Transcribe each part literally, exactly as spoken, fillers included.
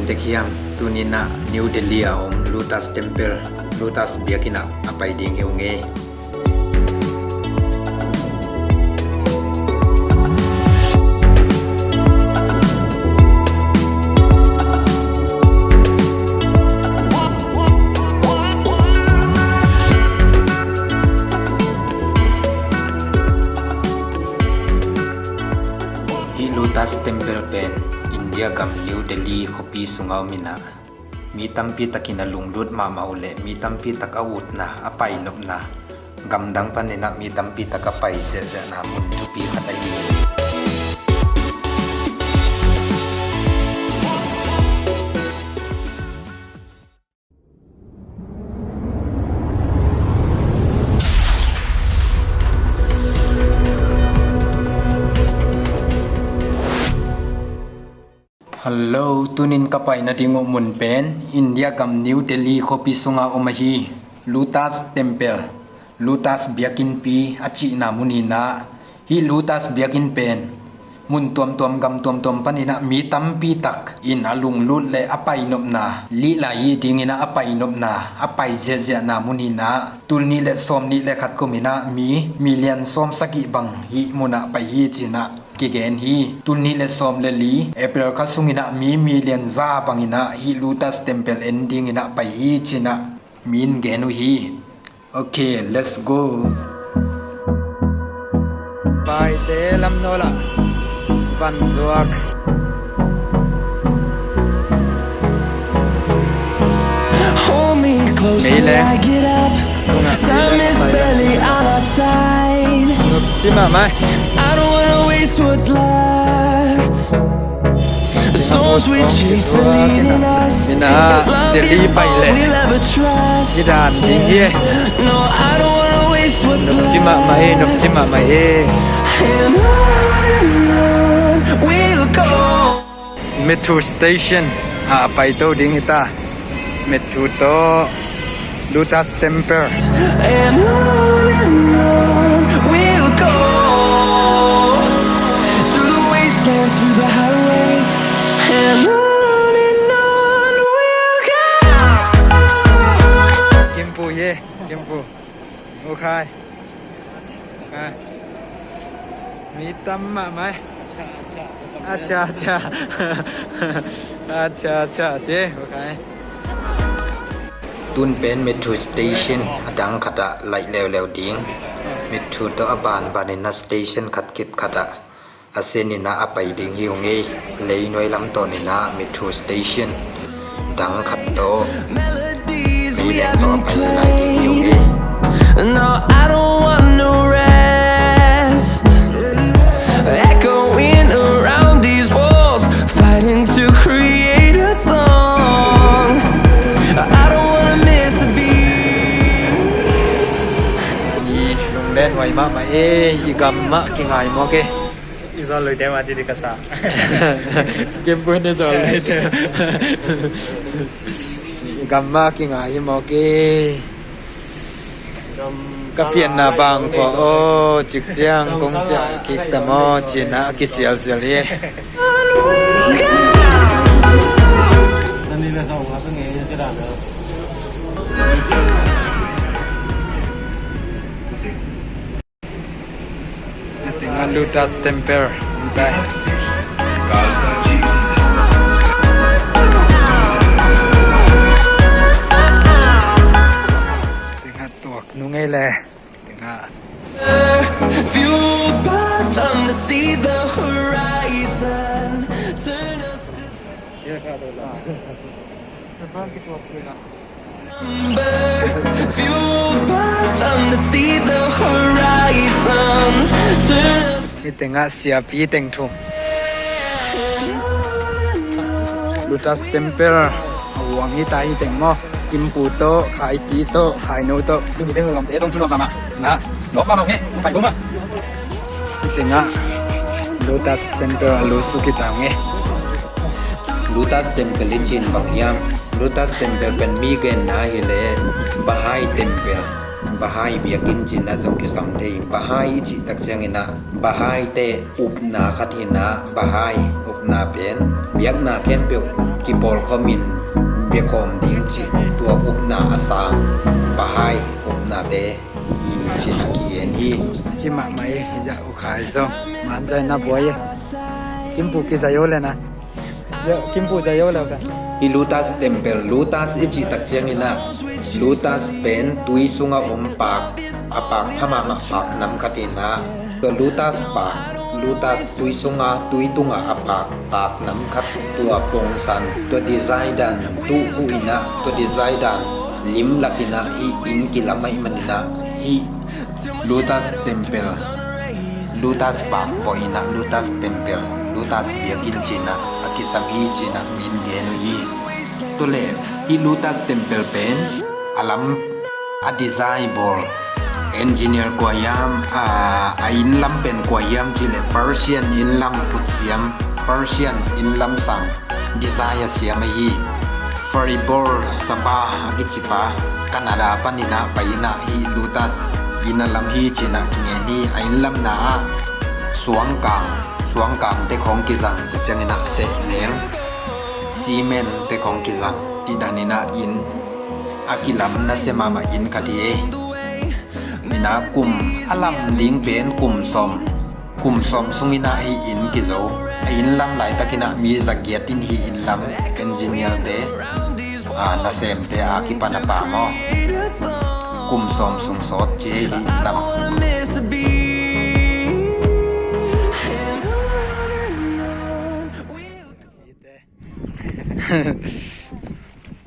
Tek hiam, tuni-in ah New Delhi a om Lotus Temple, Lotus biakinn ah a pai ding hi ung ei. Hih Lotus Temple pen India gam New Delhi khuapi sungah om in ah, mi tampi takin a lunglut mahmah uh leh mi tampi tak a utna, a painopna, gamdang panin ah mi tampi tak a pai ziahziahna mun thupi khat ahi hi. Hello, tuni-in ka pai nading uh mun pen India gam New Delhi khuapi sungah om ahi Lotus Temple, Lotus biakinnpi a cihna mun hi-in ah, hih Lotus biakinn pen mun tuamtuam gam tuamtuam panin ah mi tampi tak in a lunglut leh a painopna, lih lai hi dingin ah a painopna, a pai ziahziahna mun hi-in ah, tul nih leh sawm nih leh khat kumin ah mi million sawm sagih bang hih munah pai hi ci-in ah kigen hi. Tul nih leh sawm leh li April kha sungin ah mi million za bangin ah hih Lotus Temple en dingin ah pai hi ci-in ah mi in gen uh hi. Okay, let's go. Paite lam nawl ah van zuak. Hold me close till I get up. Time is barely on our side. Nopci mahmah. I don't wanna waste what's left. The storms we chase are leading us. Delhi pai leh. Hi dan ding hi. No, I don't wanna waste what's left. Nopci mahmah hi, nopci mahmah hi. And on and on we'll go. Metro Station ah paito ding hi ta. Metro tawh Lotus Temple. And on and on we'll go. Through the wastelands, through the highways. And on and on we'll go. Kimpu ye, kimpu. Okay. Mi tam mahmah. Acha, acha. Acha, acha, acha. Okay. Tun pen Metro Station a dang khat ah laih leuleu ding. Metro tawh a banbanin ah station khat khit khat ah a senin ah a pai ding hi ung ei. Leinuai lam tawnin ah Metro Station dang khat tawh meileng tawh a pai lai ding hi ung ei. No, I don't want no rest. Echoing around these walls, fighting to create a song. I don't wanna miss a beat. Lunglen huai mahmah ei, i gam mah kingai mawk ei. I zawl loite mah ci ding ka sa. Kempu ne zawl loite. I gam mah kingai hi mawk ei. Ka pianna bang khua aw, cik ciang kong ciah kik ta maw, ci-in ah a kisialsial hi. Tengah Lotus Temple. Tengah tuak nung ei le. Tengah. Fueled by them to see the horizon. Turn us to Hih tengah siapi teng thum. Lotus Temple a huang hi ta, hih teng maw. Kimpu tawh, Khaipi tawh, Khaino tawh. Hih tengah Lotus Temple a lusuk hi ta ung ei. Lotus Temple i cih bang hiam? Lotus Temple pen mi genna hileh Baha'i Temple, Baha'i biakinn cihna zong kisam thei. Baha'i i cih tak ciangin ah Baha'i te upna khat hi-in ah, Baha'i up Na pen biakna khempeuh kipawlkhawmin biakhawm ding cih tua upna a sang Baha'i upnate hi cih a kigen hi. Ci mahmah hi, hi zah u khai so. Man zai na buai e. Kimpu kizai o le na. Yo, Kimpu zai o le ka. Hi Lotus Temple, Lotus i cih tak ciangin ah Lotus pen tui sunga om pak, a pak pha mahmah pak nam khat in ah, tua Lotus pak, Lotus tui sunga, tui tunga a pak, pak nam khat, tua pongsan, tua design dan, tu hu in ah, tua design dan lim lak in ah hih inn kilam ahih manin ah hih Lotus Temple, Lotus pak vawh in ah Lotus Temple, Lotus biakinn ci in ah a kisam hi ci in ah min gen uh hi. Tua leh hih Lotus Temple pen a lam, a design bawl engineer kua hiam, a, a inn lam pen kua hiam cih leh Persian inn lam phutsiam, Persian inn lam sang design a siam ahi. Fariborz Sahba a kicipa Canada panin ah pai in ah hih Lotus inn a lam hi ci in ah kingen hi. A inn lamna ah suangkang, suangkangte khawng kizang, tua ciangin ah sehnel, cement te khawng kizang, cih dan in ah inn a kilam nasia mahmah inn khat hi. Inn a kum a lam ding pen kum sawm, kum sawm sungin ah hih inn kizo. A inn lam laitakin ah mi zagiat in hih inn lam engineer te, a, nasemte a kipan a pha maw. Kum sawm sung sawt ci hih inn lam.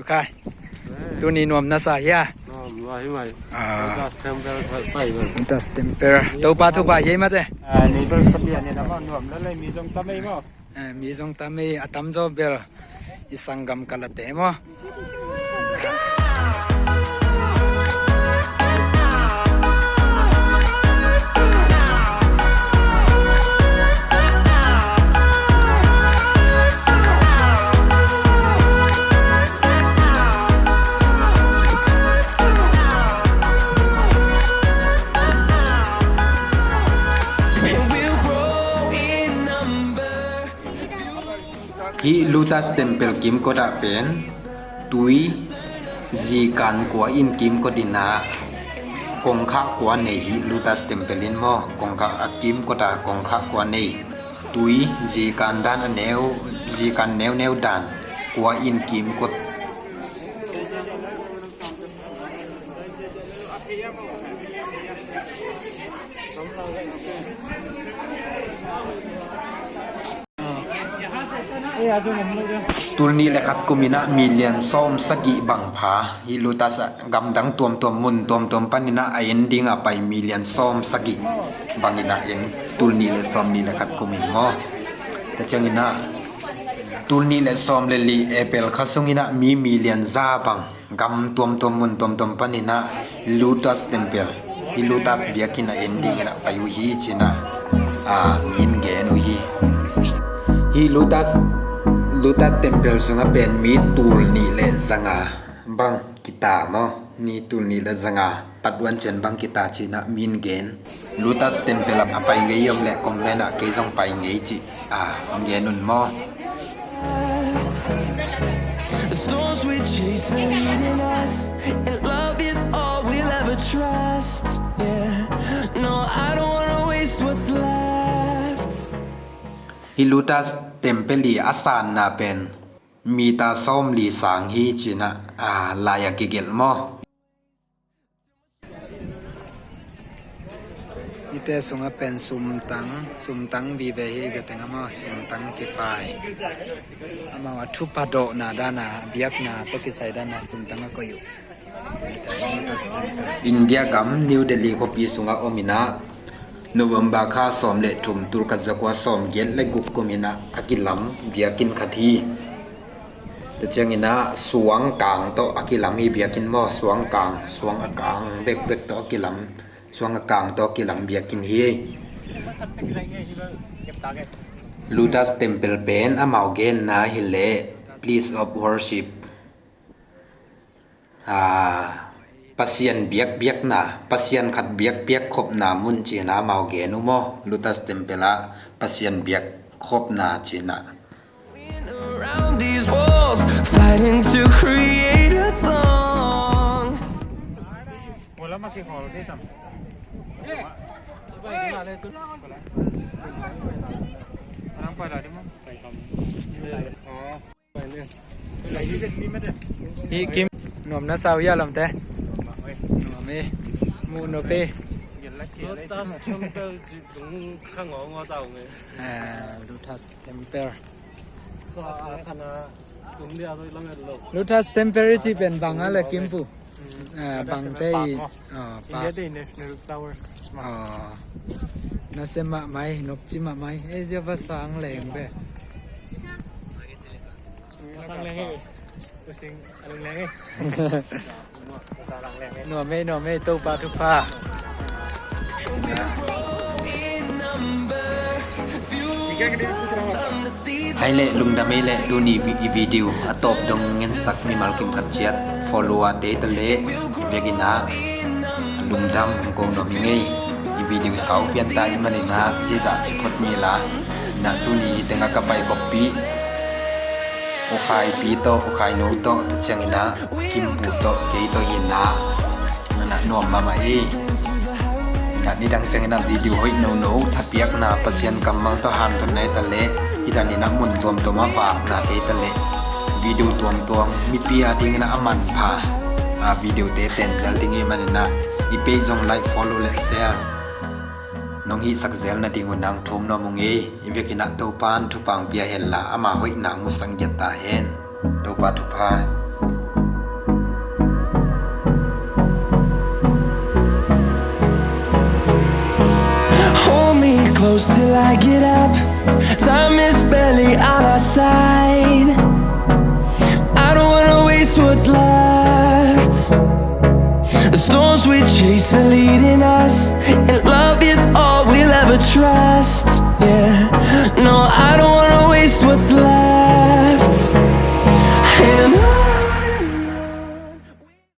Okay. Tuni nuam na sa hia? Nuam lua hi mai. Ah. Lotus Temple pai mai. Lotus Temple. Topa thupha hi mate. Ah, neighbor sapi ane na ma nuam la lai mi zong tam ei maw. Eh, mi zong tam ei, a tamzaw bel i sanggam kalate maw. Hih Lotus Temple kimkot ah pen tui zikan kua in kimkot in ah kongkhak kua nei hih Lotus Temple in maw, kongkhak a kimkot ah kongkhak kua nei, tui zikan dan a neu, zikan neuneu dan kua in kimkot. Tul nih le khat kum in ah million sawm sagih bang pha. Hih Lotus ah gamdang tuamtuam, mun tuamtuam panin ah a en ding a pai million sawm sagih bang in ah en, tul nih le sawm nih le khat kum in maw. Tua ciangin ah tul nih le sawm le li April kha sungin ah mi million za bang gam tuamtuam, mun tuamtuam panin ah Lotus Temple, hih Lotus biakinn a en dingin ah pai uh hi ci in ah, a, min gen uh hi. Hih Lotus, Lotus Temple sungah pen mi tul nih le zanga bang kita maw, mi tul nih le zanga, part one ciang bang kita ci in ah min gen. Lotus Temple ah a pai ngei om leh comment ah kei zong pai ngei ci, a, gen un maw. The storms we chase are leading us, and love is all we'll ever trust. Yeah, no, I don't wanna waste what's left. Hih Lotus Temple i a sanna pen meter sawmli sang hi ci in ah, a, lai a kigelh maw. Hihte sungah pen sumtang, sumtang vive hi, zateng amau sumtang kipai. Amau a thupha dawhna dana, biakna pia kisai dana sumtang a koih uh. India gam New Delhi khuapi sungah om in ah, November kha sawm le thum, tul khat za kua sawm giat le guk kum in ah a kilam biakinn khat hi. Tua ciangin ah suangkang tawh a kilam hi biakinn maw, suangkang, suang a kang bekbek tawh a kilam, suang a kang tawh a kilam biakinn hi. Lotus Temple pen amau genna hi leh place of worship, a, Pasian biakbiakna, Pasian khat biakbiak khopna mun ci in ah amau gen uh maw. Lotus Temple ah Pasian biak khopna ci in ah. These walls, fighting to create a song. Hi Kim, nuam na sa uh hia lamte? Nuam hi. Muh nop hi. Lotus Temple ci dong kha ngawngawng ta uh nge. Ah, Lotus Temple. Lotus Temple i cih pen bang a le Kim Pu? Ah, bangte i, ah, India Day National Flower. Ah, na sem mahmah hi, nopci mahmah hi. Ei, zia va sang leng ve. Sang leng hi. Using, a leng leng hi. Nuam ei, nuam ei, Topa thupha. Hai le, lungdam ei le, tuni vi-, i video a tawp dong ngensak mimal kim khat ciat follower te ta le, vekin ah lungdam hong ko nuam hi ngei. I video sau pian ta i manin ah, hi zah ci phot ni la, na tuni teng a ka pai bokpi. U Khai pi tawh, U Khai nu tawh, tua ciangin ah Kim Pu tawh, kei tawh in ah, na nuam mahmah hi. Na nidang ciangin ah video hoih nono, thapiakna, Pasian kammal tawh hanthotna hi ta le, i dan in ah mun tuamtuam ah vakna te hi ta le, video tuamtuam mipi a dingin ah a manpha, a video te ten zel ding hi manin ah, i page zong like, follow le share nong hihsak zel nading un nang thum nuam ung ei. I vekin ah Topa'n thupha hong pia hen la, ama hoihna hong musak ngiat ta hen. Topa thupha. Hold me close till I get up. Time is barely on our side. I don't wanna waste what's left. The storms we chase are leading us, and love is all we'll ever trust. Yeah, no, I don't wanna waste what's left.